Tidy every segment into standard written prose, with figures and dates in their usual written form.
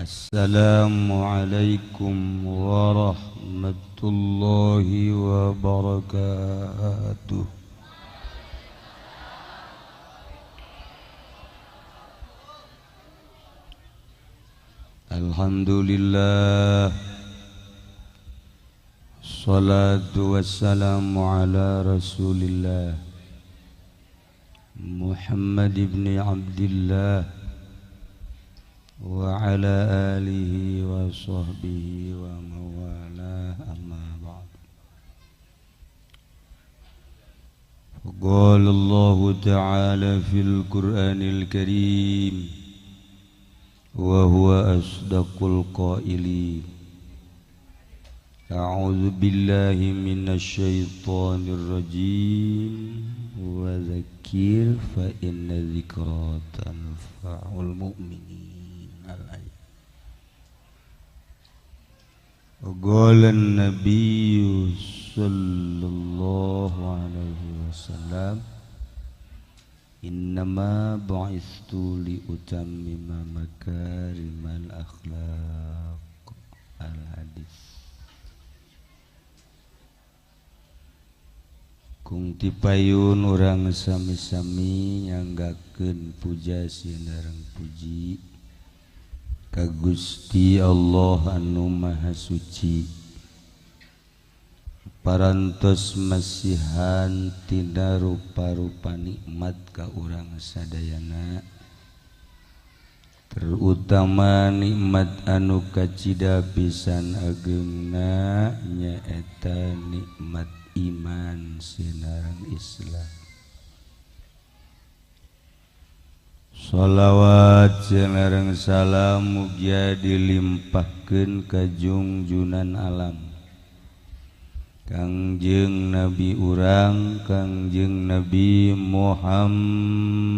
Assalamualaikum warahmatullahi wabarakatuh. Alhamdulillah, salatu wassalamu ala rasulillah Muhammad ibn Abdillah wa ala alihi wa sahbihi wa mawalah, amma ba'd. Qala Allah ta'ala fil Qur'anil Karim wa huwa asdaqul qailin. A'udzu billahi minasy syaithanir rajim. Wa dzakir fa inna dzikra tanfa'ul mu'minin. Al-ayat. Qala an-nabiy sallallahu alaihi wasallam, innama bu'istu li utammima makarimal akhlaq. Al-hadis. Kung tipayun urang sami-sami nyanggakeun puja sinareng puji ka Gusti Allah anu Maha Suci, parantos masihan tina rupa-rupa nikmat ka urang sadayana, terutama nikmat anu kacida pisan ageungna nyaeta nikmat iman sinareng Islam. Shalawat sinareng salam mugia dilimpahkeun ka jungjunan alam Kangjeng Nabi urang, Kangjeng Nabi Muhammad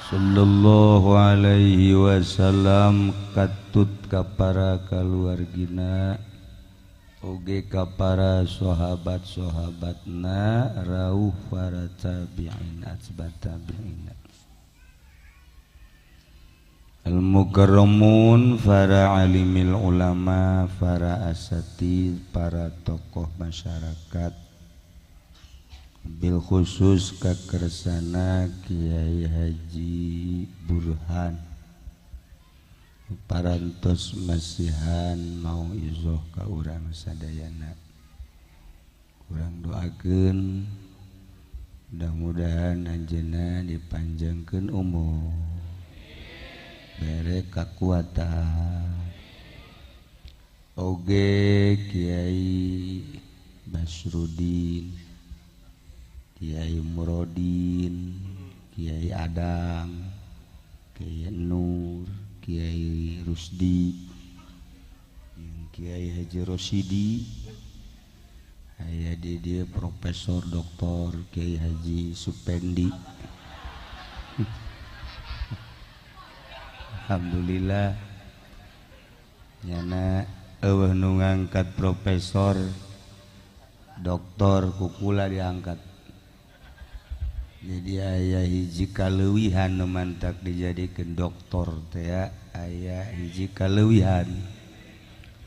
sallallahu alaihi wasallam, katut ka para kaluargina oge ka para sahabat-sahabatna, rauh para tabi'in atba tabi'in, al-mukarramun, para alimil ulama, para asatid, para tokoh masyarakat, bil khusus kakersana Kiai Haji Burhan, parantos masihan mau izoh ka urang sadayana. Urang doakeun mudah-mudahan anjeunna dipanjangkeun umur, bere kakuatan. Oge Kiai Basrudin, Kiai Murodin, Kiai Adang, Kiai Nur, Kiai Rusdi, Kiai Haji Rosidi, aya di dia Profesor Doktor Kiai Haji Supendi. Alhamdulillah nyana eueuh nu ngangkat profesor doktor kukula diangkat. Jadi aya hiji kaleuwihan nu mantak dijadikeun doktor teh, aya hiji kaleuwihan,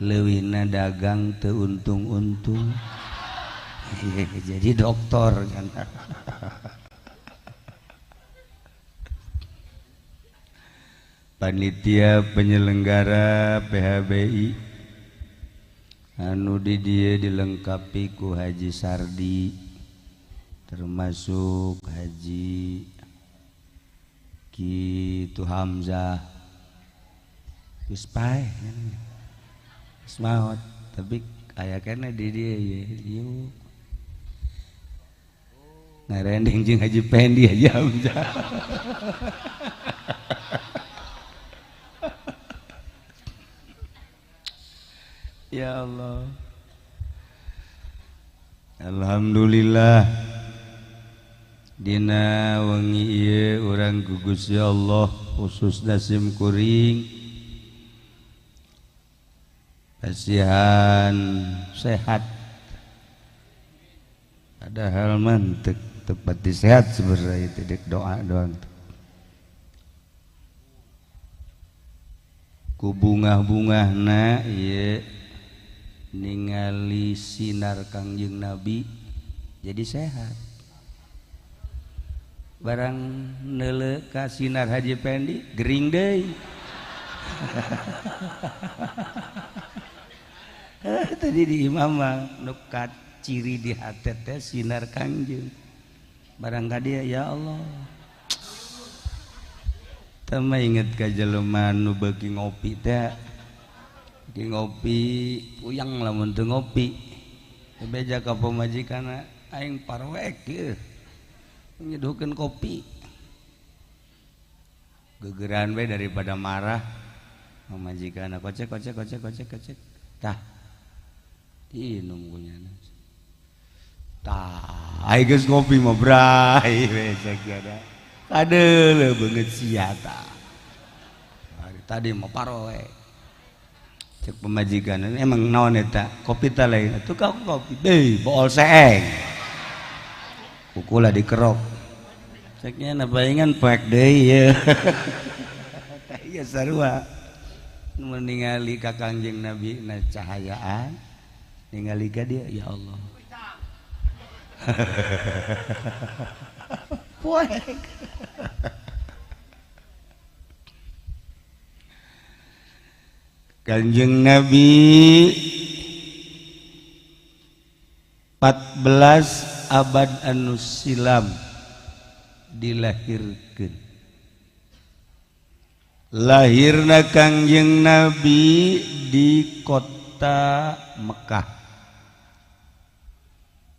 leuwihna dagang teu untung-untung jadi doktor kan. Panitia penyelenggara PHBI anu di dieu dilengkapi ku Haji Sardi, termasuk Haji Kitu Hamzah, geus paeh geus maot, tapi aya keneh di dieu ieu ngarendeng jeung Haji Pendi, Haji Hamzah. Ya Allah, alhamdulillah dina wengi ieu urang ku Gusti Allah khususna sim kuring pasihan sehat. Padahal mah teu pati sehat sebenarnya, tidak doa doang. Ku bungah-bungahna ieu ningali sinar Kangjeng Nabi jadi sehat. Barang neuleuh ka sinar Haji Pendi gering deui. Tadi di imam mah nu ciri di hate teh sinar Kangjeng. Barang ka dia ya Allah. Teu mah inget ka jelema nu beuki ngopi teh. Beuki ngopi puyang lamun teu ngopi. Beja ka pamajikanna aing parwek ieu. Nyeduhkeun kopi. Gegeran we daripada marah pamajikanna kocek kocek kocek kocek kocek. Tah diinum ku nyana. Tah, ai geus ngopi mah bray we cek jada. Kadeuleuh beungeut sia tah. Hari tadi mah paroe. Cek pamajikan emang naon eta? Kopi teh lain. Atuh ka kopi. Deui bool seeng. Kukula dikerok. Ceknya na palingan poek deui ye. Tah ieu sarua. Nu ningali ka Kangjeng Nabi na cahayaan, ningali ka dia ya Allah. Poek. Kanjeng Nabi 14 abad anu silam dilahirkeun. Lahirna Kangjeng Nabi di kota Mekah.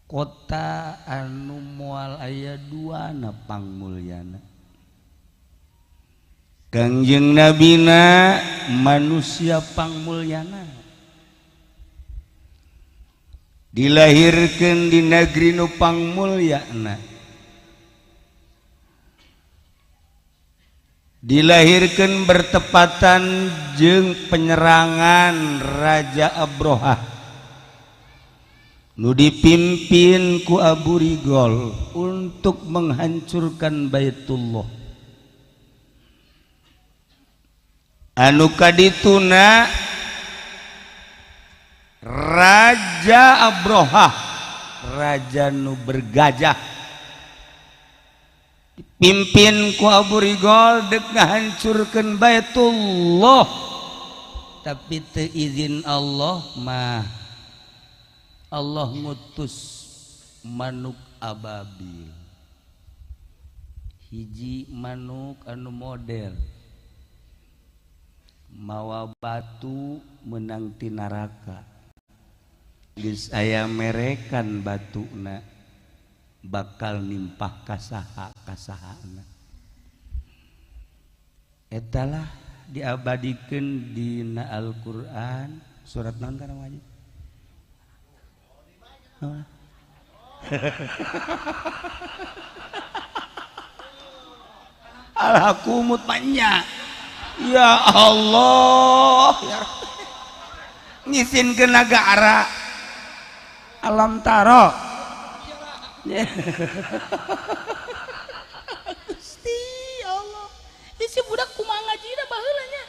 Kota anu moal aya duana pangmulyana. Kangjeng Nabina manusia pangmulyana. Dilahirkeun di negeri nu pangmulyana. Dilahirkeun bertepatan jeung penyerangan Raja Abrohah nu dipimpin ku Abu Rigol untuk menghancurkan Baitullah. Anu kadituna Raja Abrohah, raja nu bergajah, dipimpin ku Abu Rigol dek ngahancurkeun Baitullah, tapi teu izin Allah mah. Allah ngutus manuk ababil, hiji manuk anu model mawa batu menang ti neraka. Geus aya merekan batuna bakal nimpah kasaha kasahana. Etalah diabadikeun dina Al-Qur'an surat naon kana wajib? Alhakumut banyak. Ya Allah, ya ngisin ke nagara alam taro. Gusti Allah, si budak kumaha ngajina baheula nya.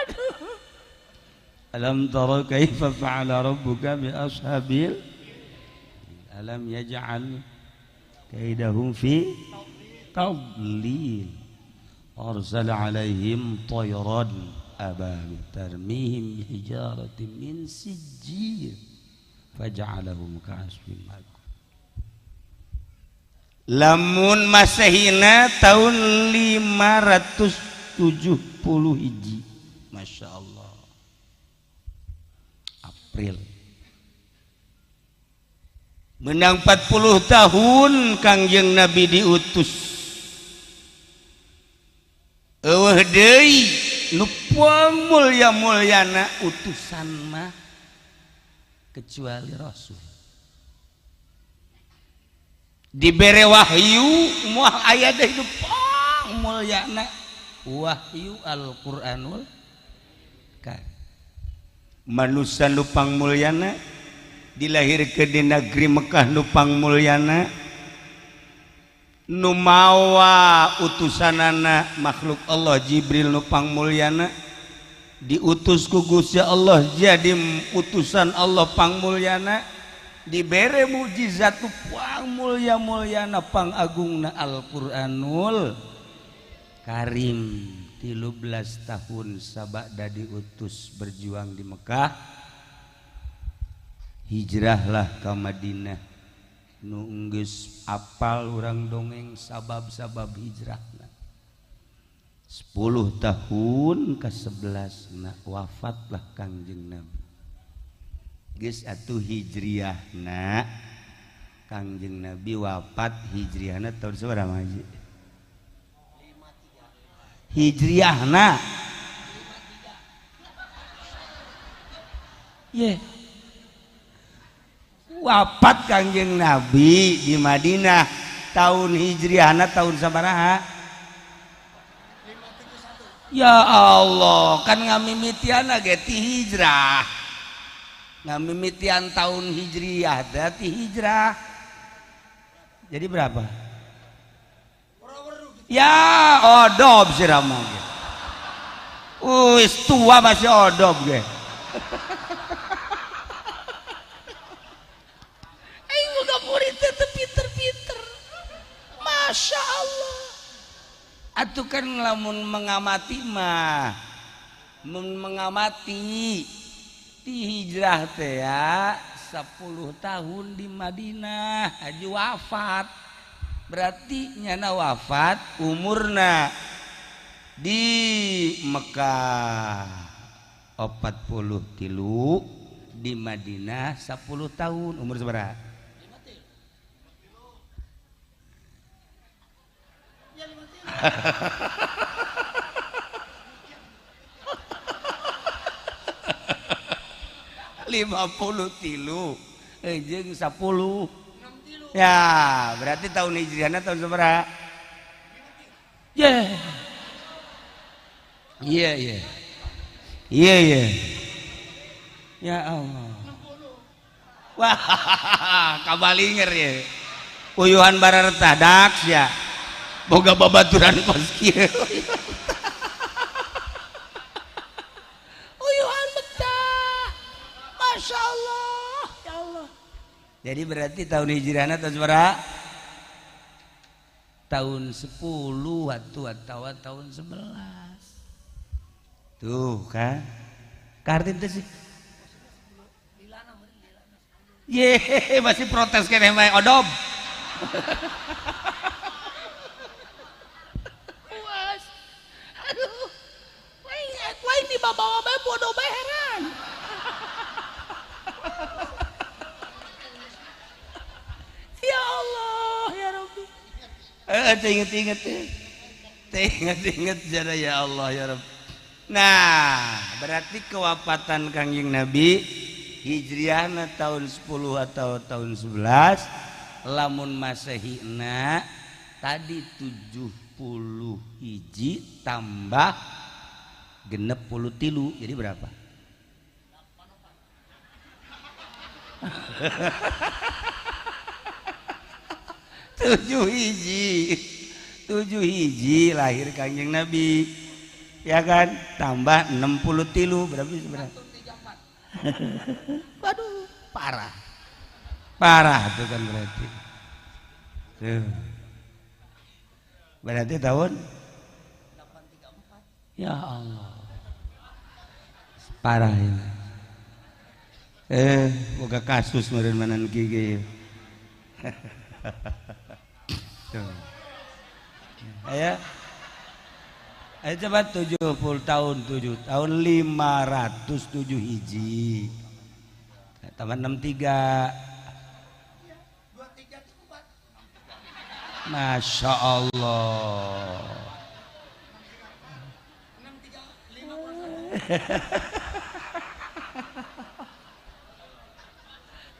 Aduh. Alam tara kaifa fa'ala rabbuka bi ashabil alam yaj'al kaidahum fi tadlil arsala alaihim tayran ababil tarmihim bihijaratin min sijil faj'alahum ka'asfin ma'kul. Lamun masehina tahun 570 hiji, Masya Allah, April menang 40 tahun Kangjeng Nabi diutus. Eueuh deui nu mulya-mulyana utusan mah kecuali Rasul. Dibere wahyu moal aya deui nu mulyana wahyu Al-Qur'anul Karim. Manusia nu pangmulyana dilahirkeun di negeri Mekah nu pangmulyana, Nu mawa utusanana makhluk Allah Jibril nu pangmulyana diutus ku Gusti Allah jadi utusan Allah pangmulyana dibere mukjizat nu pangmulya-mulyana pangagungna Al-Qur'anul Karim. 13 tahun sabada diutus berjuang di Mekah, hijrahlah ke Madinah. Nu geus apal urang dongeng sabab-sabab hijrahna. 10 tahun ke 11 na wafatlah Kangjeng Nabi. Geus atuh hijriahna Kangjeng Nabi wafat hijriahna tahun sabaraha haji? Hijriahna ye wafat Kangjeng Nabi di Madinah tahun hijriahna tahun sabaraha? Ya Allah, kan ngamimitianna ge ti hijrah, ngamimitian tahun hijriah teh ti hijrah. Jadi berapa? Ya odob si Rama ge. Wis tua masih odob ge. Aing boga murid teh pinter-pinter. Masya Allah. Atuh kan lamun mengamati mah, mun mengamati ti hijrah teh ya 10 tahun di Madinah haji wafat. Berarti nyana wafat umurna di Mekah 43, di Madinah 10 tahun. Umur seberapa? 53 jeung 10. Ya, berarti tahun hijriahna tahun sabaraha? Yeah. Iya, iya. Iya, iya. Ya Allah. Wah, kabalinger ya. Uyuhan barareta daks ya. Boga babaturan kos kieu. Uyuhan betah. Masya Allah. Ya Allah. Jadi berarti tahun hijriahna tahun sabaraha? Tahun 10 atau tahun 11. Tuh kan. Kartin teh sih. Ye, masih protes keneh bae odob. Puas. Aduh. Lain dibawa bae bodoh bae heran. Ya Allah, ya Rabbi. Inget-inget. Inget-inget jara ya Allah ya Rabbi. Nah, berarti kewafatan Kangjeng Nabi hijriahna tahun 10 atau tahun 11, lamun masehina tadi 70 hiji tambah 63, jadi berapa? 7 hiji, 7 hiji lahir Kangjeng Nabi, ya kan? Tambah 63 berapa sebenarnya? Waduh, parah, parah itu kan berarti. Tuh. Berarti tahun 834. Ya Allah, parah ini. Boga kasus meureun manan gigi. Tuh. Ayo. Ayo coba 70 tahun, 7 tahun 507 hiji. Tambah 63. Masya Allah.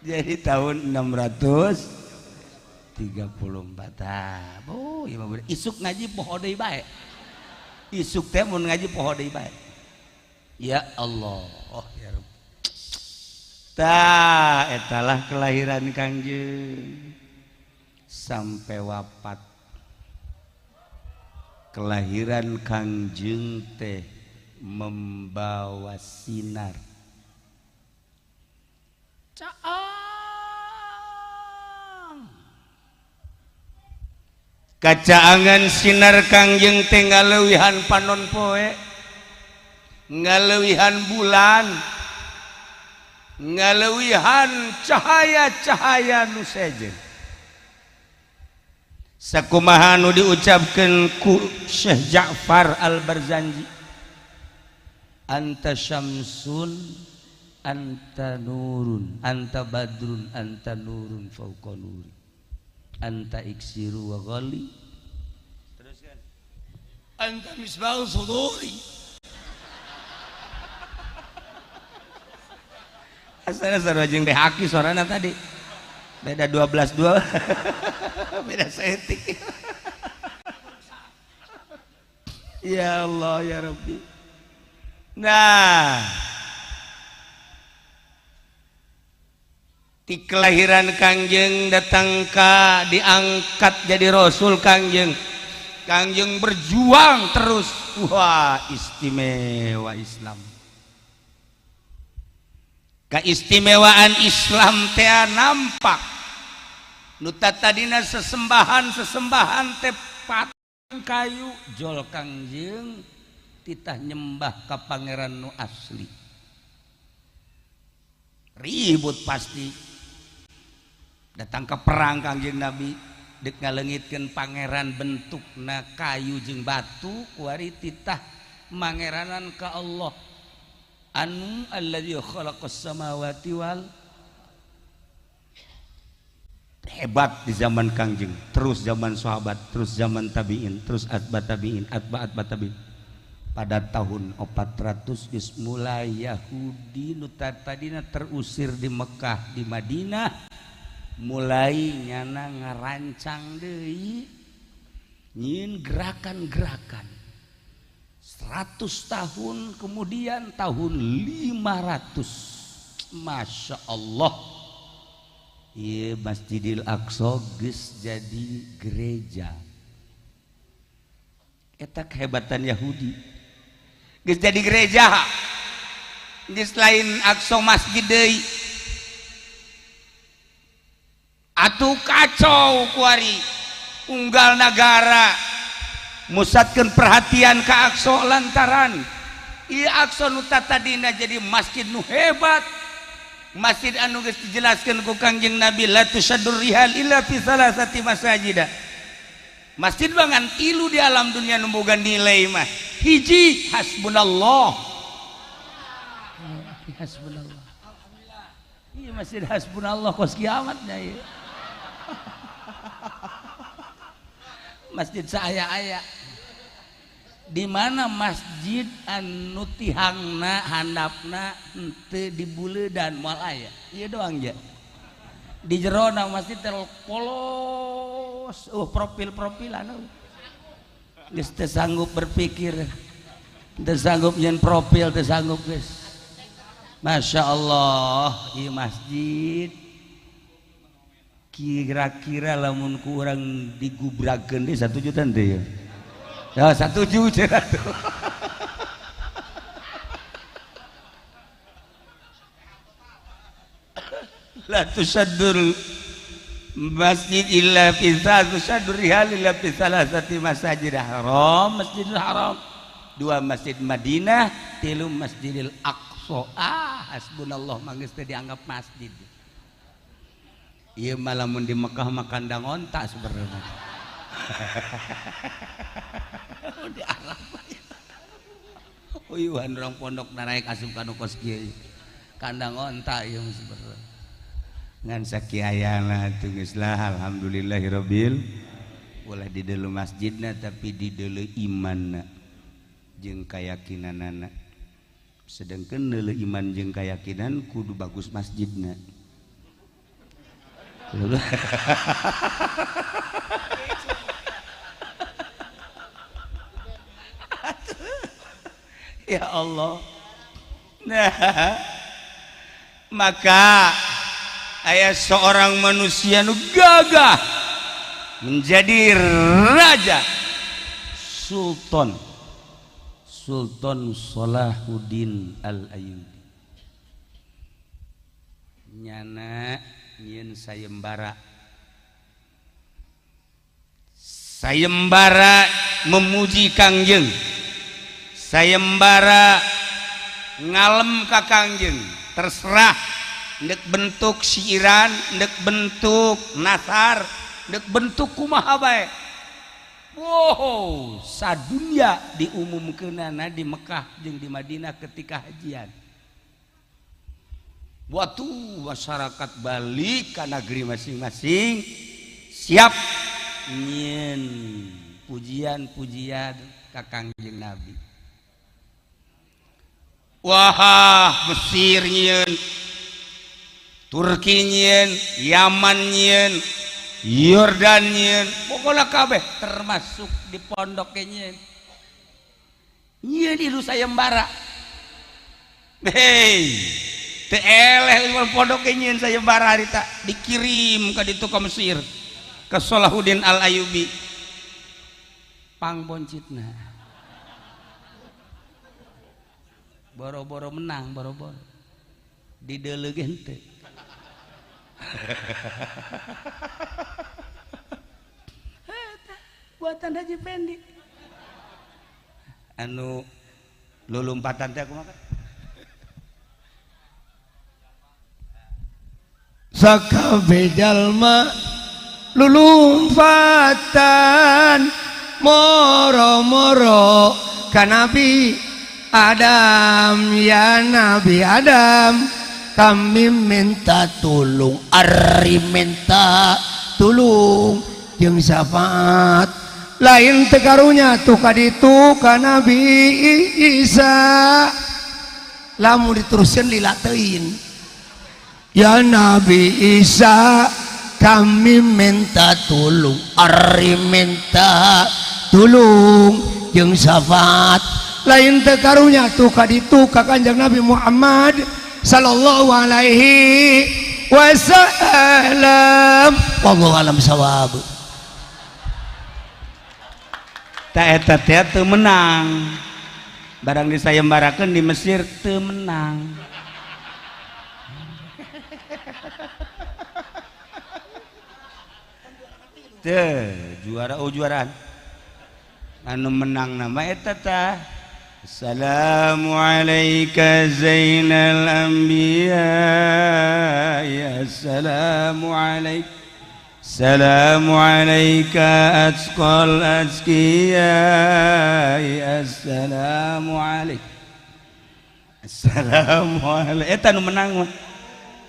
Jadi tahun 634. Oh, iya isuk ngaji poho deui bae. Isuk teh mun ngaji poho deui bae. Ya Allah, oh ya Rabb. Tah etalah kelahiran Kangjeng sampai wafat. Kelahiran Kangjeng teh membawa sinar. Caang. Kacaangan sinar Kangjeng teh ngaleuwihan panon poe, ngaleuwihan bulan, ngaleuwihan cahaya-cahaya nu sejen. Sakumaha nu diucapkeun ku Syekh Ja'far Al-Barzanji, anta syamsun anta nurun anta badrun anta nurun fauqa nuri anta iksiru wa ghali, teruskan, anta misbahu suduri. Asana sarua jeung teh haki sorana tadi beda 12-2 beda setik. Ya Allah ya Rabbi. Nah, di kelahiran Kangjeng datang ka diangkat jadi Rasul Kangjeng. Kangjeng berjuang terus. Wah, istimewa Islam. Keistimewaan Islam teh nampak. Nu tadina sesembahan-sesembahan teh patung kayu jol Kangjeng titah nyembah ka pangeran nu asli. Ribut pasti. Datang ke perang Kangjeng Nabi dek ngalengitkeun pangeran bentukna kayu jeung batu kuari titah mangeranan ka Allah. Anu alladzi khalaqas samawati wal. Hebat di zaman Kangjeng, terus zaman sahabat, terus zaman tabiin, terus atba tabiin, atba atba tabiin. Pada tahun 400 geus mulai Yahudi nu tadina terusir di Mekah, di Madinah, mulai nyana ngarancang deui nyieun gerakan-gerakan. 100 tahun kemudian tahun 500, Masya Allah, ieu Masjidil Aqsa geus jadi gereja. Eta kehebatan Yahudi, geus jadi gereja, geus lain Aqsa masjid deui. Atuh kacau kuari unggal nagara musatkeun perhatian ka Aqsa lantaran ieu Aqsa nu tadina jadi masjid nu hebat, masjid anu geus dijelaskeun ku Kangjeng Nabi la tusaddur rihal illa fi salasati masajida. Masjid bangan tilu di alam dunia nu boga nilai mah. Hiji hasbunallah. Hasbunallah. Ieu masjid hasbunallah kos kiamatnya ieu. Masjid saaya-aya. Di mana masjid anu tihangna handapna henteu dibuleudan moal aya. Ieu doang ja. Di jerona masjid teh polos, profil-profilan. Geus teu sanggup berpikir, teu sanggup nyeun profil, teu sanggup geus. Masya Allah, ieu masjid kira-kira lamun ku urang digubrakeun deui 1 juta teh ya. Ya 1 juta tuh. La tusaddur masjid illa fi tusaddur rihal illa fi salasati masajid haram, Masjidil Haram, 2 masjid Madinah, 3 Masjidil Aqsa. Ah, hasbunallah manggeus teh dianggap masjid. Ieu mah lamun di Mekah mah kandang onta sebenarnya. Di Arab. Uyuhan urang pondok naraek asup ka nu kos kieu. Kandang onta ieu sebenarnya. Ngan sakiayana atuh geus lah alhamdulillahirabbil. Ulah di deuleu masjidna tapi di deuleu imanna jeung kayakinanana. Sedangkan deuleu iman jeung kayakinan kudu bagus masjidna. Ya Allah. Nah, maka ayah seorang manusia nu gagah menjadi raja Sultan Sultan Salahuddin Al-Ayyubi nyana nyieun sayembara sayembara memuji Kangjeng sayembara ngalem ka Kangjeng terserah ndek bentuk siiran ndek bentuk nasar ndek bentuk kumaha bae. Wow, sadunya diumumkeunana di Mekah jeung di Madinah ketika hajian. Waktu masyarakat balik ke negeri masing-masing siap nyieun pujian-pujian ka Kangjeng Nabi. Wah, Mesir nyieun, Turki nyieun, Yaman nyieun, Yordan nyieun, pokoknya kabeh termasuk di pondok nyieun. Nyieun ilu sayembara. Hei, teu eleh pondok nyieun sayembara harita dikirim ka ditu ka Mesir ke Salahuddin Al-Ayyubi. Pangboncitna. Boro-boro menang, boro-boro. Dideuleuh ge henteu. Buatan Haji Pendi. Anu lulumpatan teh kumaha? Sakabeh jalma lulumpatan moro-moro ka Nabi Adam, ya Nabi Adam, kami minta tulung, ari minta tulung jeung syafaat lain teu karunya tuh ka ditu ka Nabi Isa. Lamun diteruskeun lila teuing. Ya Nabi Isa, kami minta tulung, ari minta tulung jeung syafaat lain teu karunya tuh ka ditu ka Kanjeng Nabi Muhammad sallallahu alaihi wasallam. Wallahu alam sawab. Ta eta teh teu menang. Barang disayembarakeun di Mesir teu menang. Teu juara oh juaraan. Anu menang nama eta tah. Assalamu alayka zainal anbiya, ya assalamu alayka, assalamu alayka atqal azkiya, ya assalamu alayka, assalamu alayka. Eta nu menang mah,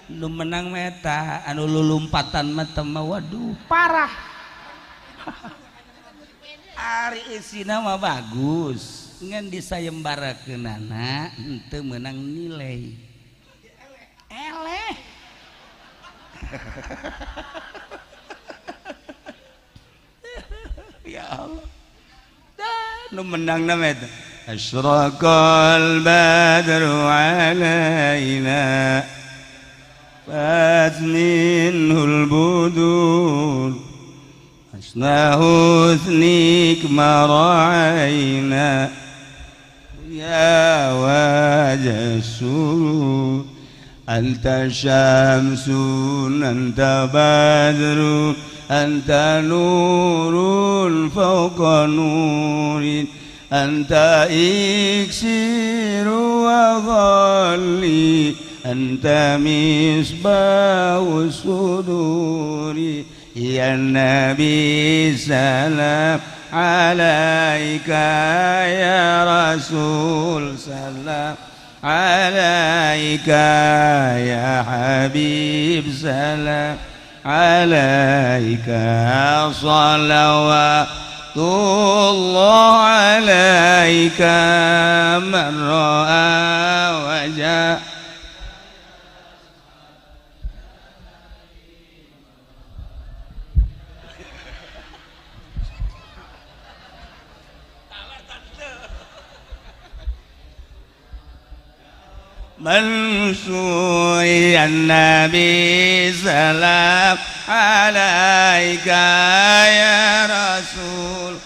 nu menang mah eta anu lulumpatan mah teh mah waduh parah. Ari isina mah bagus ngan disayembarakeunana henteu meunang nilai eleh. Ya Allah, nu menang nama eta asyraqal badru alaina fatminhul budur asna husnik mara'aina ya wajah surur anta syamsun anta badrun anta nurun fawqa nurin anta iksiru wa ghalli anta misbahu suduri ya nabi salam alaika ya rasul salam alaika ya habib salam alaika salawatullah alaika man ra'a wajah. Mansur ya Nabi salam alaika ya Rasul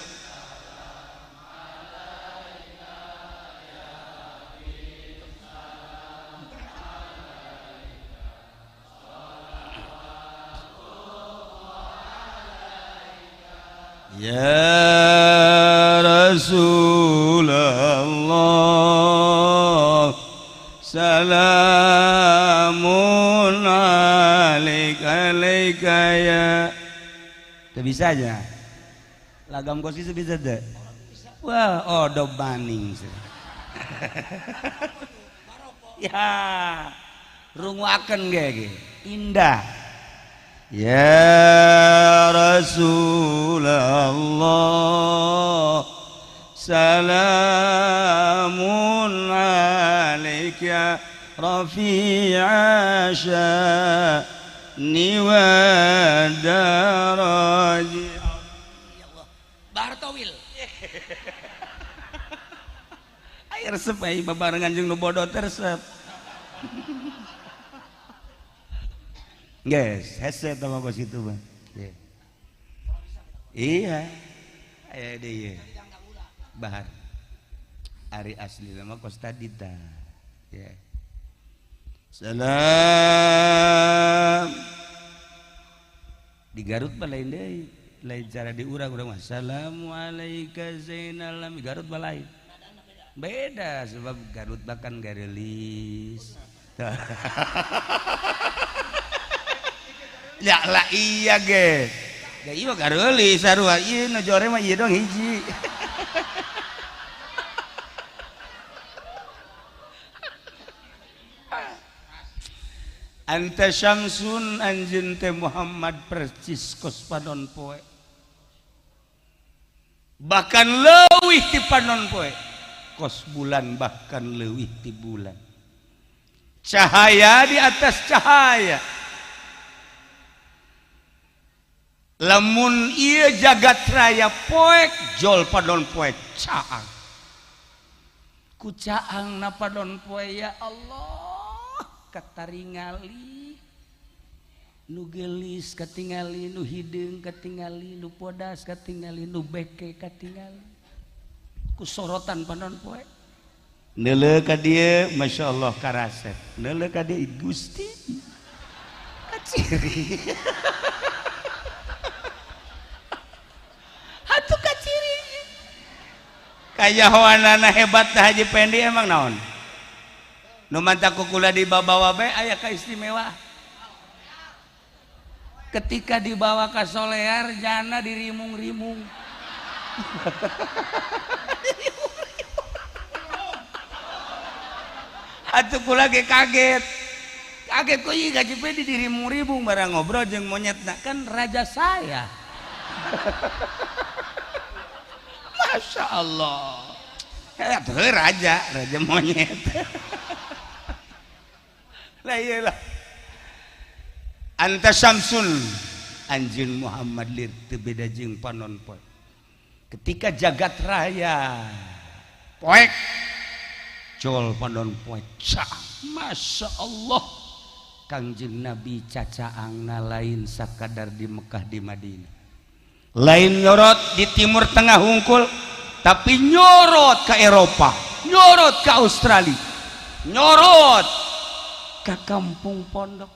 Ya Rasulullah salamun alaika alaika ya. Teu bisa aja. Lagam kos itu bisa teu? Wah, odo baning. Ya, runguakeun ge indah. Ya Rasulullah salamun alaika rafi'a sya'ni wa daraji. Bartowil. Air resep ai babarengan jeung nu bodoh teh resep. Guys, hese tama kos kitu mah. Iya. Aya deui. Bahar. Ari asli mah kos tadi tah. Ya. Salam. Di Garut mah lain deui. Lain cara di urang urang mah assalamualaika zainal lam. Garut mah lain. Beda sebab Garut bahkan garelis. Ya lah iya ge. Ya iya garelis sarua ieu nu jore mah ieu doang hiji. Anta syamsun anjeun teh Muhammad percis kos panon poe. Bahkan leuwih ti panon poe. Kos bulan bahkan leuwih ti bulan. Cahaya di atas cahaya. Lamun ieu jagat raya poek jol panon poe caang. Ku caang na panon poe ya Allah kataringali nu geulis katingali nu hideung katingali nu podas katingali nu beke katingali ku sorotan panon poe. Neuleuh ka dieu masyaallah karasep. Neuleuh ka dieu Gusti kaciri. Atuh kaciri. Kayahoanana hebat teh Haji Pendi emang naon? Nu mantak kukula dibawa bae aya kaistimewa. Ketika dibawa ka Solear jana dirimung-rimung. Atuh kula ge kaget. Kaget kok ieu Haji Pendi dirimung-rimung barang ngobrol jeung monyetna kan raja saya. Masya Allah, raja, raja monyet. Lah iyalah. Anta syamsun anjeun Muhammad lir teu beda jeung panon poe. Ketika jagat raya poek jol panon poe cah. Masya Allah. Kangjeng Nabi cacaangna lain sakadar di Mekah di Madinah. Lain nyorot di Timur Tengah hungkul, tapi nyorot ke Eropa, nyorot ke Australia, nyorot ke kampung pondok.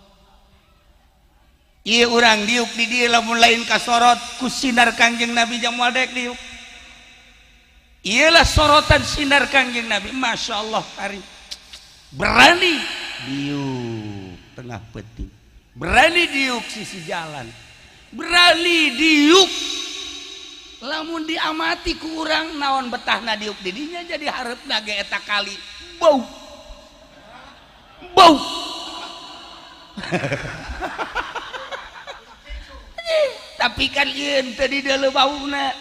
Ieu urang diuk di dieu lamun lain kasorot ku sinar Kangjeng Nabi jang moal daek diuk. Ieulah sorotan sinar Kangjeng Nabi, Masya Allah hari berani diuk tengah peti, berani diuk sisi jalan, berani diuk. Lamun diamati ku urang naon betahna diuk didinya jadi hareupna ge eta kali bau bau. Tapi kan ieu teu di deuleu bauna,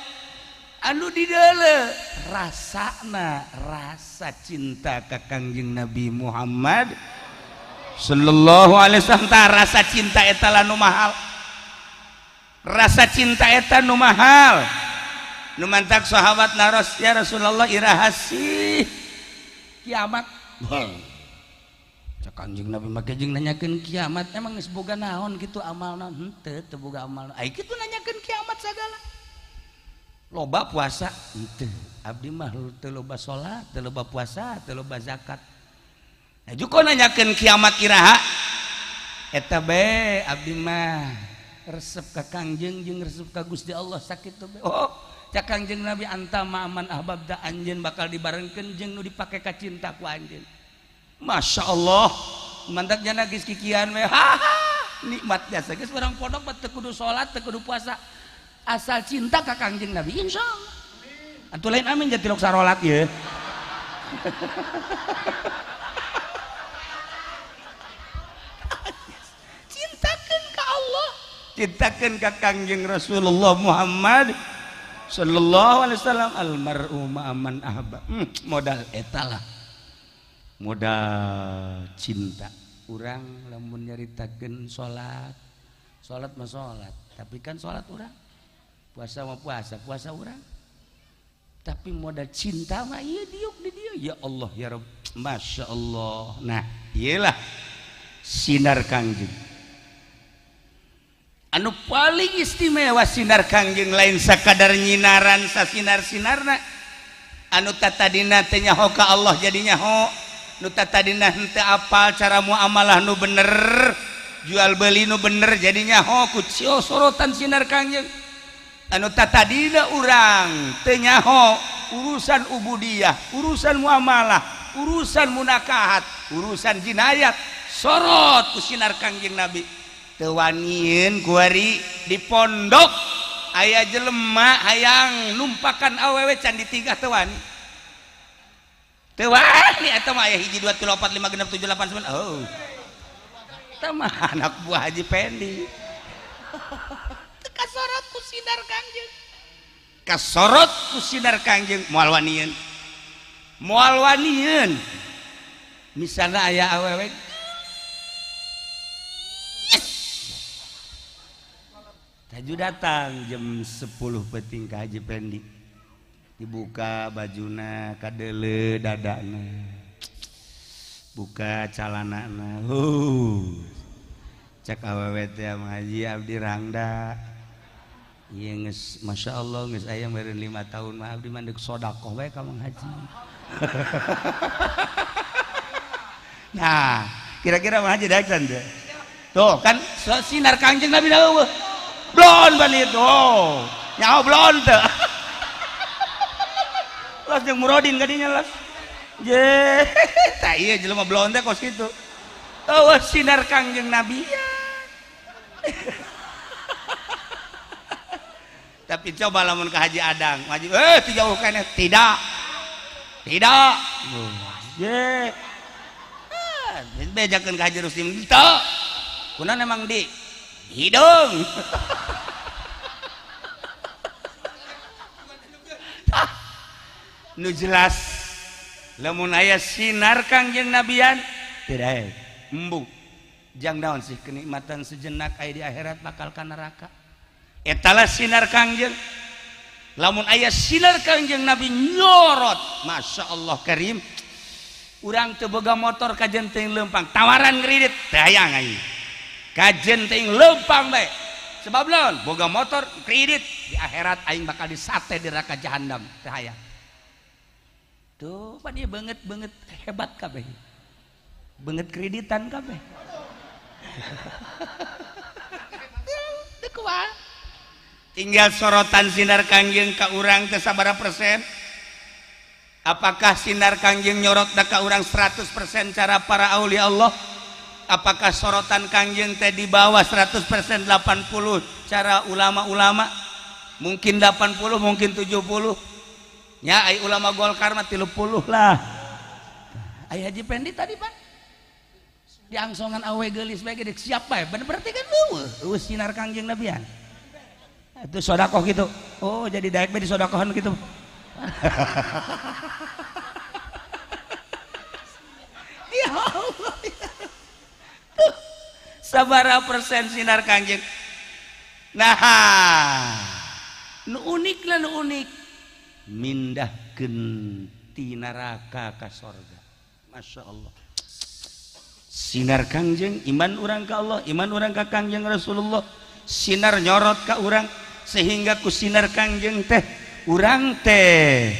anu di deuleu rasana rasa cinta ka Kangjeng Nabi Muhammad sallallahu alaihi wasallam. Rasa cinta eta lah nu mahal, rasa cinta eta nu mahal. Nu mantak sahabat naros ya Rasulullah iraha sih kiamat. Cak Kanjeng Nabi make jeung nanyakeun kiamat emang geus boga naon kitu amalna? Henteu, teu boga amalna. Ai kitu nanyakeun kiamat sagala. Loba puasa henteu, abdi mah teu loba salat, teu loba puasa, teu loba zakat. Nah juko nanyakeun kiamat iraha? Eta bae abdi mah Resep ka Kangjeng jeung resep ka Gusti Allah sakitu bae. Oh, cak Kangjeng Nabi anta ma'aman ahbabta, anjeun bakal dibarengkeun jeung nu dipake ka cinta ku anjeun. Masya Allah, mantak jana geus kikian we. Nikmat biasa geus urang pondok mah teu kudu salat, teu kudu puasa. Asal cinta ka Kangjeng Nabi insyaallah. Atuh lain amin jadi tilok sarolat ye. Cintakeun ka Allah, cintakeun ka Kangjeng Rasulullah Muhammad sallallahu alaihi wasallam. Almar'u ma'aman ahba. Modal eta lah. Modal cinta. Urang lamun nyaritakeun salat, salat mah salat, tapi kan salat urang. Puasa mah puasa, puasa urang. Tapi modal cinta mah ieu diuk di dieu. Ya Allah ya Rabb, Masya Allah. Nah, iyalah sinar Kangjeng. Anu paling istimewa sinar Kangjeng lain sakadar nyinaran sasinar-sinarna. Anu tatadina teh nyaho ka Allah jadi nyaho. Nu tatadina henteu apal cara muamalah nu bener, jual beli nu bener jadi nyaho ku sorotan sinar Kangjeng. Anu tatadina urang teu nyaho urusan ubudiyah, urusan muamalah, urusan munakahat, urusan jinayat, sorot ku sinar Kangjeng Nabi. Teu wanieun kuari di pondok aya jelema hayang numpakan awewe can ditigah teu wani. Teu wani eta mah aya 1 2 3 4 5 6 7 8 9. Oh. Eta mah anak buah Haji Pendi. Kasorot ku sinar Kangjeng. Kasorot ku sinar Kangjeng moal wanieun. Moal wanieun. Misalna aya awewe taju datang jam 10 peuting ka Haji Pendi. Dibuka bajuna kadeuleu dadana. Buka calanana. Cek awewe teh Haji abdi rangda. Iya geus Masya Allah geus aya meureun 5 tahun mah abdi mah deuk sedekah bae ka Mang Haji. Nah, kira-kira Mang Haji daek teh. Tuh kan sinar Kangjeng Nabi eueuh. Blon balik tuh. Nyaho blon teh. Las jeung murodin kadinya las. Je, tah ieu jelema blon teh kos kitu. Eueuh sinar Kangjeng Nabi. Tapi coba lamun ke Haji Adang, Haji jauh keneh, tidak. Tidak. Ye. Bejakeun ka Haji Rusdim teu. Kunaon emang di hidung. Nu jelas lamun aya sinar Kangjeng Nabian tidak embung. Jang naon sih kenikmatan sejenak aya di akhirat bakal ka neraka. Etalah sinar Kangjeng. Lamun aya sinar Kangjeng Nabi nyorot, Masya Allah Karim. Urang teu boga motor kajen teuing leumpang, tawaran kredit teu hayang aing. Kajen teuing leumpang bae. Sebab naon? Boga motor kredit di akhirat aing bakal disate di neraka jahanam, teu hayang. Tuh, pan ieu beungeut-beungeut hebat kabeh. Beungeut kreditan kabeh. Teu kumaha? Tinggal sorotan sinar Kangjeng ka urang teh sabaraha persen? Apakah sinar Kangjeng nyorot ka urang 100% cara para aulia Allah? Apakah sorotan Kangjeng teh di bawah 100% 80 cara ulama-ulama? Mungkin 80, mungkin 70. Nya ai ulama Golkar mah 30 lah. Ai Haji Pendi tadi Pak diangsongan awe geulis bae gede siap bae. Bener berarti kan eueuh sinar Kangjeng Nabian. Itu sodakoh gitu. Oh jadi daek bae disodakohan gitu. Ya Allah. Tuh, sabaraha persen sinar Kangjeng. Nah, nu unik lah nu unik. Mindahkeun ti neraka ka sorga. Masya Allah. Sinar Kangjeng, iman urang ka Allah, iman urang ka Kangjeng Rasulullah. Sinar nyorot ka urang sehingga ku sinar Kangjeng teh urang teh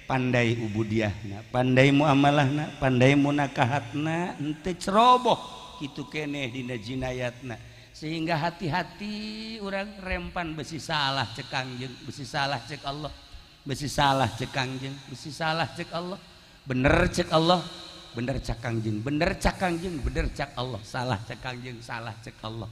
pandai ubudiahna, pandai muamalahna, pandai munakahatna, henteu ceroboh kitu keneh dina jinayatna. Sehingga hati-hati urang rempan besi salah cek Kangjeng, besi salah cek Allah, besi salah cek Kangjeng, besi salah cek Allah, bener cek Allah, bener cek Kangjeng, bener cek Kangjeng, bener cek Allah, salah cek Kangjeng, salah cek Allah.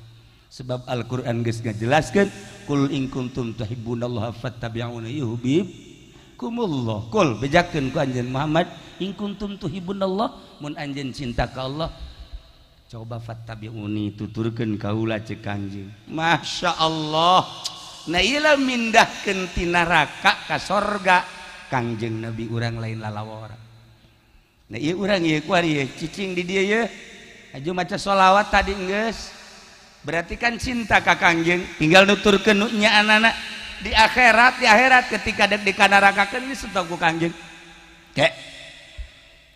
Sebab Al-Qur'an geus ngajelaskeun kul in kuntum tuhibbunallaha fattabi'uni yuhibbukumullah. Kul bejakeun ku anjeun Muhammad in kuntum tuhibbunallah, mun anjeun cinta ka Allah coba fattabi'uni tuturkeun kaula cek Kangjeng. Masya Allah. Nah ieu mindahkeun ti neraka ka sorga. Kangjeng Nabi urang lain lalawara. Nah ieu urang ieu kuari ieu cicing di dieu ye. Aju maca sholawat tadi geus. Berarti kan cinta ka Kangjeng, tinggal nuturkeun nu nyaanana di akhirat ketika dek dikanarakakeun geus stop ku Kangjeng. Kek.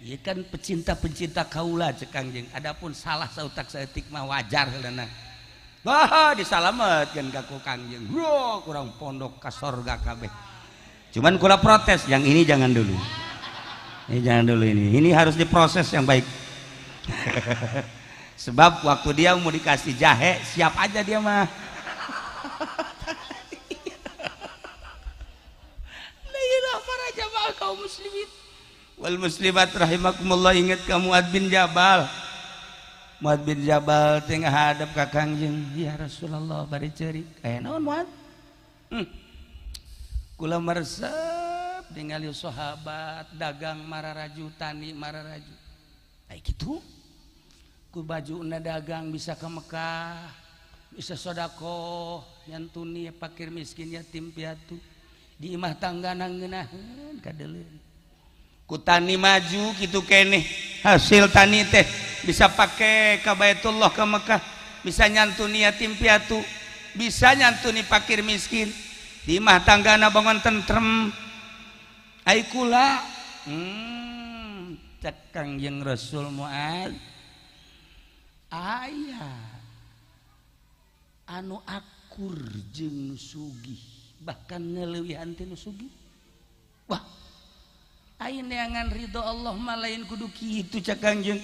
Ieu kan pecinta-pencinta kaula cek Kangjeng. Adapun salah sautak saeutik mah wajar heulana. Wah, disalametkeun ka ku Kangjeng. Wah, kurang pondok ka sorga kabeh. Cuman kula protes, yang ini jangan dulu. Ini jangan dulu ini. Ini harus diproses yang baik. Sebab waktu dia mau dikasih jahe, siap aja dia mah. La ilaha para jamaah kaum muslimin wal muslimat rahimakumullah, ingat kamu Mu'adz bin Jabal. Mu'adz bin Jabal teh ngadep ka Kangjeng, ya Rasulullah bari ceurik. Aya naon Mu'adz? Kula meresep ningali sahabat dagang mararaju, tani mararaju. Ai kitu. Ku bajuna dagang bisa ke Mekah, bisa sodakoh, nyantuni fakir miskin yatim piatu. Di imah tanggana ngeunaheun kadeuleun. Ku tani maju kitu keneh, hasil tani teh bisa pake ka Baitullah ke Mekah, bisa nyantuni yatim piatu, bisa nyantuni fakir miskin. Di imah tanggana bangun tentrem. Ai kula cek Kangjeng Rasul Mu'adz aya anu akur jeung nu sugih bahkan ngeleuwihan ti nu sugih. Wah, aya neangan ridho Allah mah lain kudu kitu cek Kangjeng.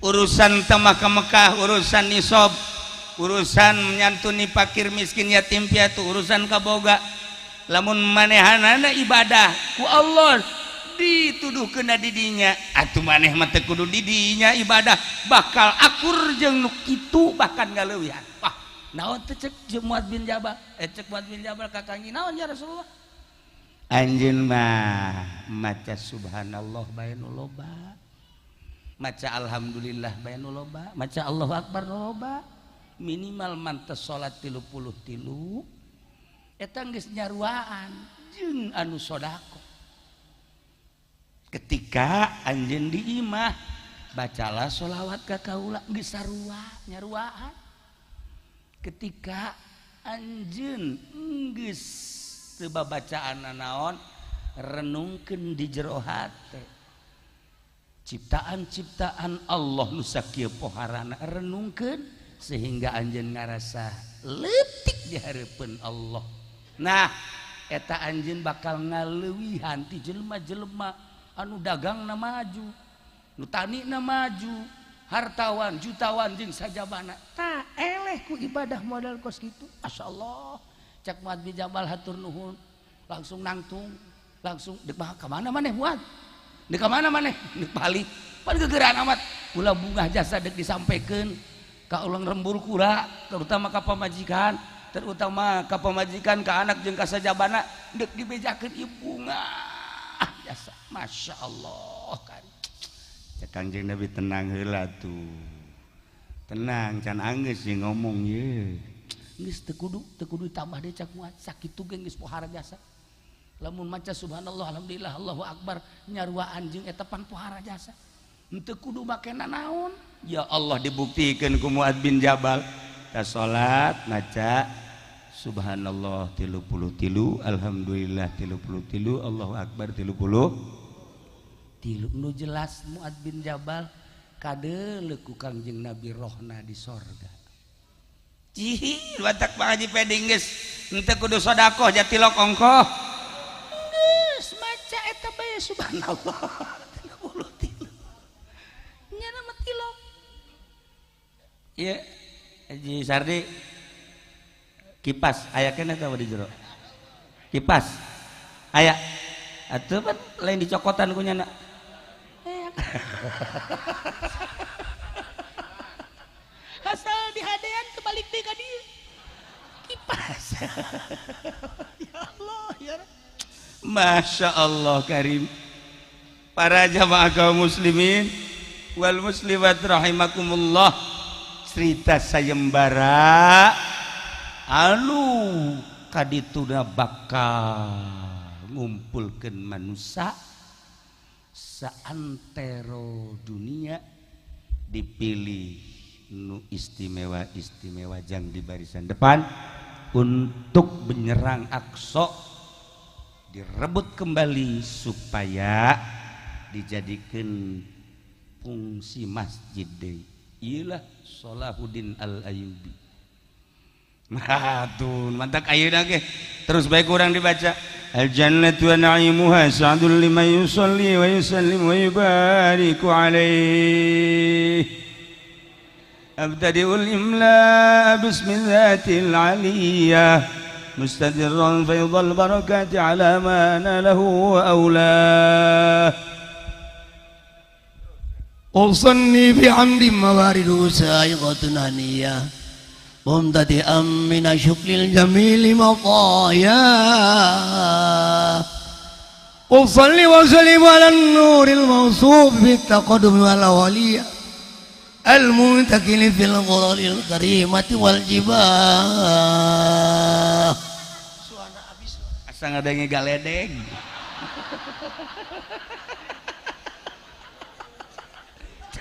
Urusan tamah ka Mekah, urusan nisab, urusan nyantuni fakir miskin yatim piatu, urusan kaboga. Lamun manehanana ibadah ku Allah dituduh kena didinya, atuh maneh mah teu kudu didinya ibadah bakal akur jeung nu kitu bahkan ngaleuwihan. Wah, naon teh cek Mu'adz bin Jabal? Cek Mu'adz bin Jabal ka Kangjeng, naon ya Rasulullah? Anjeun mah maca subhanallah bae nu loba, maca alhamdulillah bae nu loba, maca Allahu akbar nu loba, minimal mantes salat 33 eta geus nyaruaan jeung anu sedekah. Ketika anjeun di imah bacalah sholawat ka kaula geus sarua nyaruaan. Ketika anjeun geus teu babacaan naon, renungkeun di jero hate ciptaan-ciptaan Allah nu sakieu poharana, renungkeun sehingga anjeun ngarasa leutik di hareupeun Allah. Nah, eta anjeun bakal ngaleuwihan ti jelema-jelema anu dagangna maju, nu tanina maju, hartawan, jutawan jeung sajabana. Tah eleh ku ibadah modal kos kitu. Masyaallah. Cek Mu'adz bin Jabal hatur nuhun, langsung nangtung, langsung dek ka mana maneh Mu'adz? Dek ka mana maneh? Dek balik. Pan gegeran amat. Kula bungah jasa dek disampaikan ka ulang rembur kula, terutama ka pamajikan, terutama ka pamajikan, ka anak jeung ka sajabana dek dibejakeun ieu bungah jasa. Masya Allah kan. Cek Kangjeng Nabi tenang heula tuh. Tenang can anggeus sih ngomong ye. Geus teu kudu tambah deui cak Mu'adz, sakitu ge geus pohara jasa. Lamun maca subhanallah alhamdulillah Allahu akbar nyaruaan jeung eta pan pohara jasa. Henteu kudu make nanaon. Ya Allah dibuktikeun ku Mu'adz bin Jabal. Ta salat maca subhanallah 33, alhamdulillah 33, Allahu akbar 33. Nu jelas Mu'adz bin Jabal kadeuleu ku Kangjeng Nabi rohna di sorga. Cih, watak Pak Haji Peding geus henteu kudu sedekah jatilok ongkoh. Geus maca eta bae subhanallah 33. Nya mah tilok. Ieu Haji Sardi, kipas aya keneh teh di jero? Kipas aya atuh, pan lain dicokotan ku nyana. Eh, asal dihadean kebalik deui ka dieu. Kipas. Ya Allah ya Rabb. Masya Allah Karim. Para jamaah kaum muslimin wal muslimat rahimakumullah, cerita sayembara anu kadituna bakal ngumpulkeun manusia saantero dunia, dipilih nu istimewa istimewa jang di barisan depan untuk menyerang Aqsa, direbut kembali supaya dijadikan fungsi masjid deui. Iyalah Salahuddin Al-Ayyubi. Nah, tuh mantak ayeuna ge terus baik kurang dibaca. Al-jannatu wa na'imuha sa'dul liman yusalli wa yusallim wa yubariku alaihi. Abtadi'ul imla bismi dzatil aliyah mustadirran faydal barakati ala ma nalahu wa aulah. أصني بعمد موارد سائغة هنية ممتدئا من شكل الجميل مطايا. أصلي وسلم على النور الموصوف بالتقدم والأولية المنتقل في الغرر الكريمة والجباه. Asa ngadenge galedeg.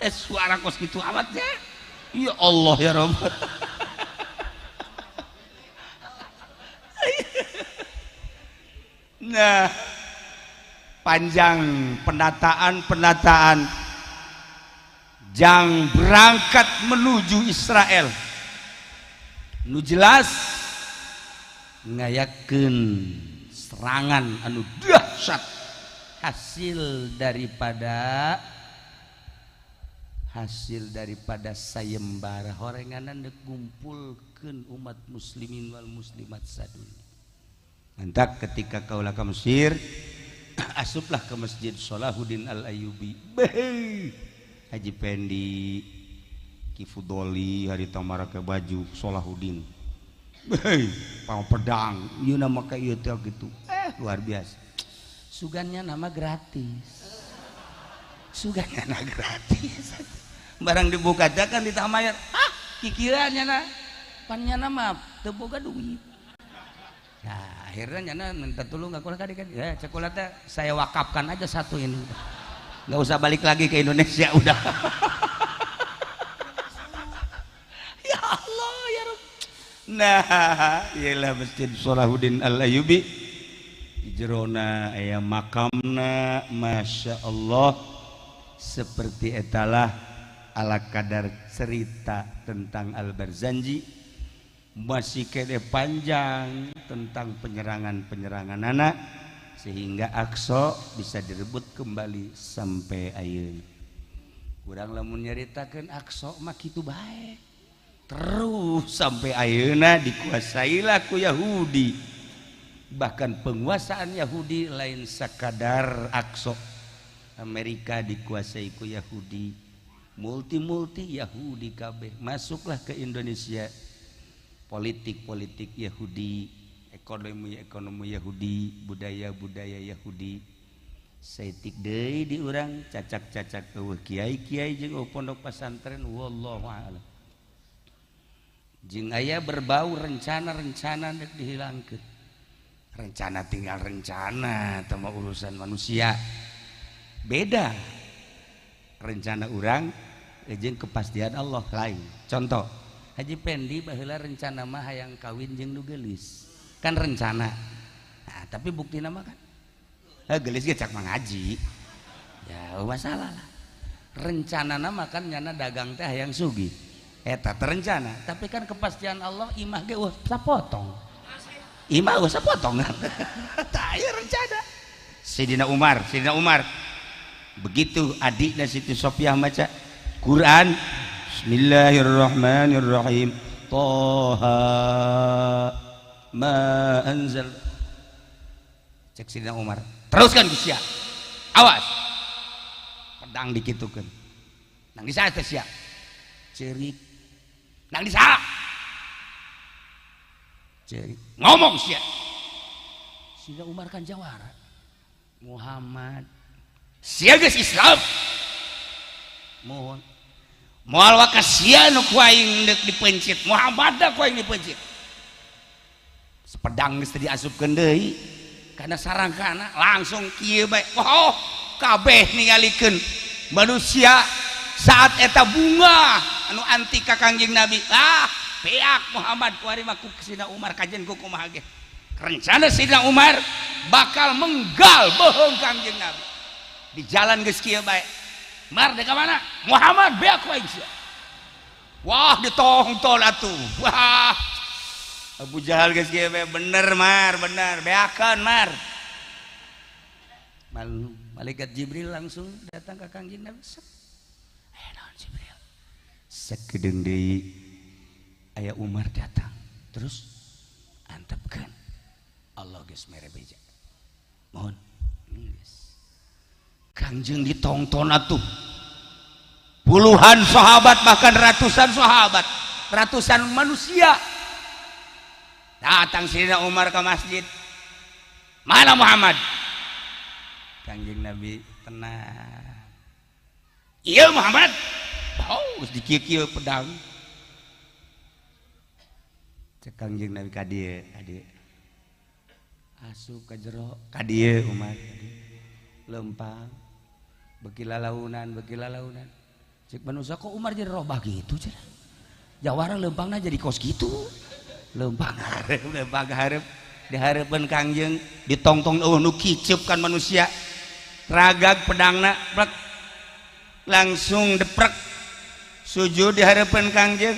Suara kos gitu amat ya. Ya Allah ya Rabb. Nah, panjang pendataan-pendataan jang berangkat menuju Israel. Nu jelas ngayakeun serangan anu dahsyat hasil daripada sayembara horenganan dek ngumpulkeun umat muslimin wal muslimat sadunya. Mantak ketika kaula ka Mesir, asuplah ke Masjid Salahuddin Al Ayyubi. Beh, Haji Pendi Kifudoli hari tamara ke baju Salahuddin. Beh, pang pedang, ieu nama ka ieu teh gitu. Luar biasa. Sugannya nama gratis. Sugannya nama gratis. Barang dibuka teh kan ditamayar. Ah, kikirannya na. Pan nyana mah teu boga duit. Ya, akhirnya nyana minta tolong aku kan ya cek teh saya wakafkan aja satu ini. Nggak usah balik lagi ke Indonesia udah. Ya Allah ya Rabb. Nah, iyalah Masjid Salahuddin Al-Ayyubi. Di jerona aya makamna, Masya Allah. Seperti etalah ala kadar cerita tentang Al-Barzanji, masih kene panjang tentang penyerangan-penyerangan anak sehingga Aqsa bisa direbut kembali sampai ayeuna. Kurang lamun nyaritakeun Aqsa mah kitu bae. Terus sampai ayeuna dikuasailah ku Yahudi. Bahkan penguasaan Yahudi lain sakadar Aqsa. Amerika dikuasai ku Yahudi, multi-multi Yahudi kabeh masuklah ke Indonesia. Politik-politik Yahudi, ekonomi-ekonomi Yahudi, budaya-budaya Yahudi. Saeutik deui di urang cacak-cacak eueuh kiai-kiai jeung eueuh pondok pesantren, wallahu a'lam. Jeung aya berbau rencana-rencana rek dihilangkeun. Rencana tinggal rencana, teu mah urusan manusia. Beda rencana urang jeung kepastian Allah lain. Contoh, Haji Pendi baheula rencana mah hayang kawin jeung nu geulis. Kan rencana. Nah, tapi buktina mah kan geulis ge cak mangaji. Ya masalah lah. Rencana mah kan nyana dagang teh hayang sugih. Eta terencana, tapi kan kepastian Allah imah ge eueuh sapotong. Imah eueuh sapotong. Tah ieu rencana. Sayyidina Umar, Sayyidina Umar. Begitu adiknya Siti Sofiah maca Quran, Bismillahirrahmanirrahim. Toha ma anzal. Cek Sidina Umar, teruskan ku sia, awas pedang dikitukeun. Nang di saha teh sia? Ceurik. Nang di saha? Ceurik. Ngomong sia. Sidina Umar kan jawara. Muhammad, sia geus Islam. Mohon. Moal waka sia nu ku aing deuk dipencit. Muhammad da ku aing dipencit. Sepedang geus teu diasupkeun deui karena sarangkana langsung kieu bae. Oh, kabeh ningalikeun manusia saat eta bunga anu anti ka Kangjeng Nabi. Ah, beak Muhammad kuari mah ku Sidina Umar kajen ku kumaha ge. Rencana Sidina Umar bakal menggal bohong Kangjeng Nabi. Di jalan geus kieu bae. Mar deka mana? Muhammad beak ku aing sia. Wah, ditongtol atuh. Wah. Abu Jahal geus kieu bae, bener Mar, bener, beakeun Mar. Malu, malaikat Jibril langsung datang ke Kangjeng Nabi. Eh, naon Jibril? Sakedeung deui aya Umar datang. Terus antepkeun. Allah geus mere beja. Mohon. Geus. Kangjeng ditongton atuh. Puluhan sahabat bahkan ratusan sahabat, ratusan manusia. Datang Sidina Umar ke masjid. Mana Muhammad? Kangjeng Nabi tenang. Iya Muhammad. Oh, geus dikieu-kieu pedang. Cek Kangjeng Nabi ka dieu, ka dieu. Asup ka jero, ka dieu Umar, ka dieu. Lempang. Beki lalaunan, beki lalaunan. Cek manusia kok Umar jadi robah gitu cenah. Jawara lempangna jadi kos gitu. Lempang hareup, lempang hareup. Dihareupeun Kangjeng, ditongtong eueuh nu kiceup kan manusia. Ragag pedangna, plek. Langsung deprek. Sujud dihareupeun Kangjeng.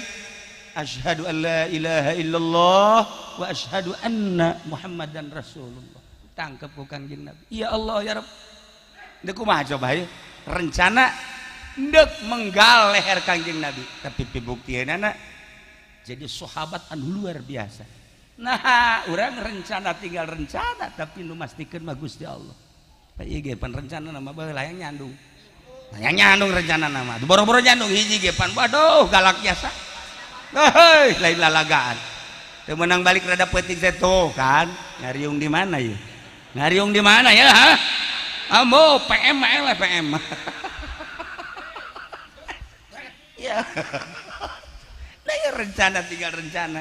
Asyhadu an la ilaha illallah wa asyhadu anna Muhammadan Rasulullah. Tangkep ku Kangjeng Nabi. Ya Allah ya Rabb. Deuk kumaha coba ya? Rencana deuk menggal leher Kangjeng Nabi, tapi pibuktianana jadi sahabat anu luar biasa. Nah, urang rencana tinggal rencana, tapi nu mastikeun mah Gusti Allah. Pak ieu ge pan rencana nama baheula hayang nyandung. Hayang nyandung rencana nama. Boro-boro nyandung hiji ge pan waduh galak jasa. Heuh, lain lalagaan. Teu meunang balik rada peuting teh tuh kan. Ngariung di mana ya? Ngariung di mana ya, ha? Ambo PM lah PM. Ya. Nah, ya rencana tinggal rencana.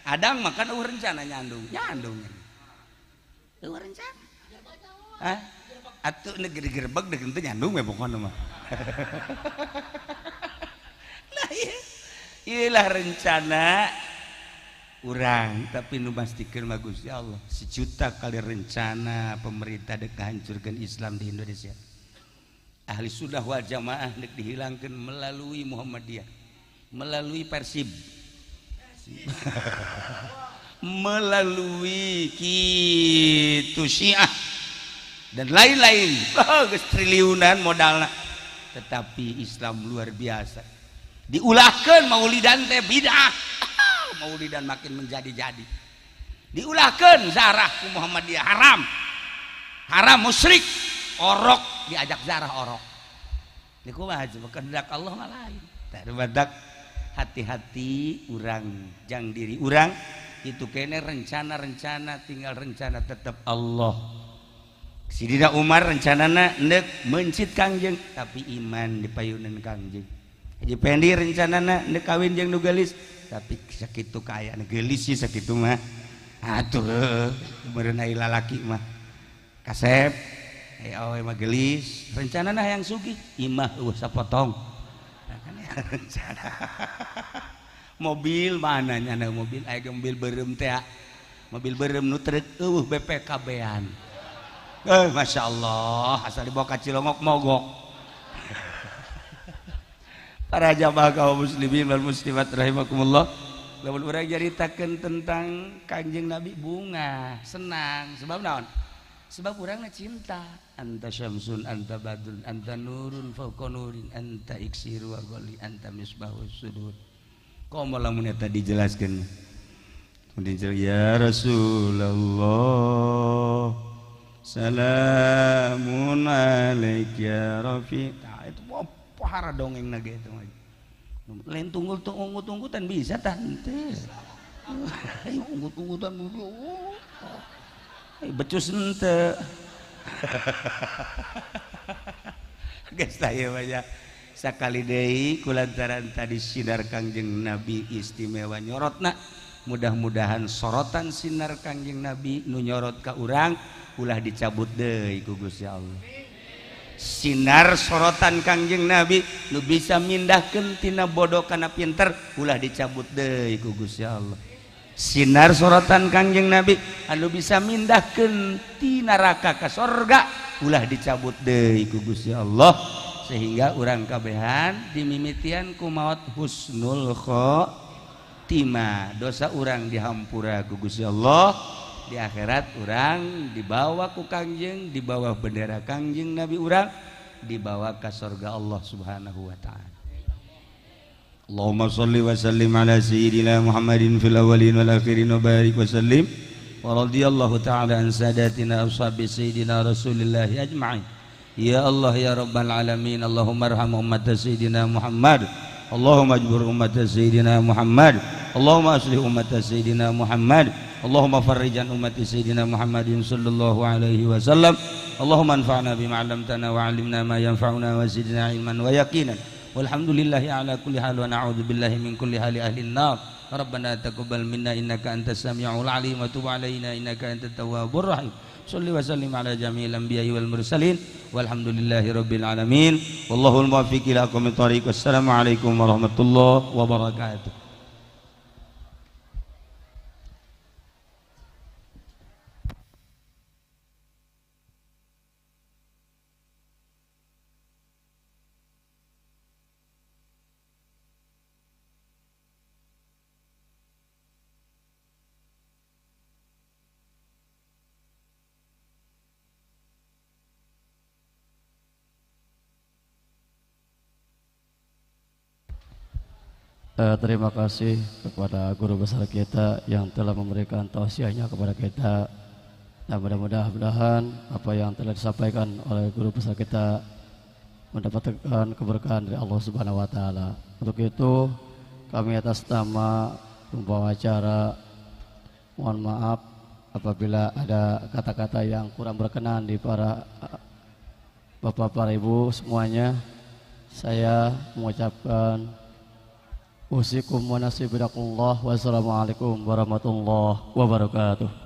Adang makan eueuh rencana nyandung, nyandung. Eueuh rencana. Hah? Atuh negeri gerbek deuk teu nyandung we pokona mah. Nah, iya. Iyalah rencana urang, tapi nu mastikeun mah Gusti Allah. Sejuta kali rencana pemerintah dek hancurkan Islam di Indonesia. Ahli sunnah wal jamaah dek dihilangkan melalui Muhammadiyah, melalui Persib, melalui kitu Syiah dan lain-lain. Oh, geus triliunan modalna. Tetapi Islam luar biasa. Diulahkeun maulidan teh bid'ah. Maulidan makin menjadi-jadi. Diulahkeun zarah ku Muhammadiyah haram. Haram musyrik. Orok diajak zarah orok. Niku mah coba kehendak Allah mah lain. Tah badak hati-hati urang jang diri urang itu kene rencana-rencana tinggal rencana tetap Allah. Sidina Umar rencanana ndek mencit Kangjeng tapi iman dipayunan Kangjeng. Haji Pendi rencanana ndek kawin jeung nu geulis tapi sakitu kaayaan geulis sih sakitu mah. Atuh meureun ai lalaki mah. Kasep awe mah geulis rencanana hayang sugih imah eueuh sapotong. Nah, kan ya, rencana. Mobil mana nyana mobil aya mobil beureum teh. Mobil beureum nu truk eueuh BPKB-an. Masya Allah, asal dibawa ka Cilongok mogok. Para jamaah kaum muslimin wal muslimat rahimakumullah. Lamun urang nyaritakeun tentang Kangjeng Nabi bunga, senang. Sebab naon? Sebab urangna cinta. Anta syamsun, anta badrun, anta nurun fauqa nurin, anta iksiru wa ghali, anta misbahus sudur. Komo lamun eta dijelaskeun. Kemudian ya Rasulullah salamun alaik ya Rafi. Tah itu pohara dongeng na ge eta mah. Lain tunggul tunggu-tunggutan bisa tah henteu. Unggut-unggutan becus henteu. Geus tah ieu mah nya. Sakali deui kulantaran tadi sinar Kangjeng Nabi istimewa nyorotna. Mudah-mudahan sorotan sinar Kangjeng Nabi nu nyorot ka urang ulah dicabut deui ku Gusti Allah. Sinar sorotan Kangjeng Nabi nu bisa mindahkeun tina bodoh kana pinter ulah dicabut deui ku Gusti Allah. Sinar sorotan Kangjeng Nabi anu bisa mindahkeun ti neraka ka sorga ulah dicabut deui ku Gusti Allah, sehingga urang kabehan dimimitian ku maot husnul khotimah. Dosa urang dihampura ku Gusti Allah, di akhirat urang dibawa ku Kangjeng, di bawah bendera Kangjeng Nabi urang dibawa ka sorga Allah Subhanahu wa taala. Allahumma shalli wa sallim ala sayyidina Muhammadin fil awwalin wal akhirin wa barik wa sallim wa radhiyallahu ta'ala an sadatina ashabi sayyidina Rasulillah ajma'in. Ya Allah ya Rabbal alamin, Allahumma arham ummat sayyidina Muhammad, Allahumma ajbur ummat sayyidina Muhammad, Allahumma aslih ummat sayyidina Muhammad, Allahumma farrijan ummati sayyidina Muhammadin sallallahu alaihi wasallam. Allahumma anfa'na bima 'allamtana wa 'allimna ma yanfa'una wa zidna 'ilman wa yaqinan. Walhamdulillahi ala kulli hal wa na'udzu billahi min kulli hali ahli an-nar. Rabbana taqabbal minna innaka antas samiul 'alim wa tub 'alaina innaka antat tawwabur rahim. Shalli wa sallim ala jami'il anbiya'i wal mursalin. Walhamdulillahi rabbil alamin. Wallahul muwaffiq ila aqwamit thariq. Wassalamu alaikum warahmatullahi wabarakatuh. Terima kasih kepada guru besar kita yang telah memberikan tausiahnya kepada kita. Dan mudah-mudahan apa yang telah disampaikan oleh guru besar kita mendapatkan keberkahan dari Allah Subhanahu wa taala. Untuk itu kami atas nama pembawa acara mohon maaf apabila ada kata-kata yang kurang berkenan di para bapak, para ibu semuanya. Saya mengucapkan usikum wa nasibidakullah. Wassalamualaikum warahmatullahi wabarakatuh.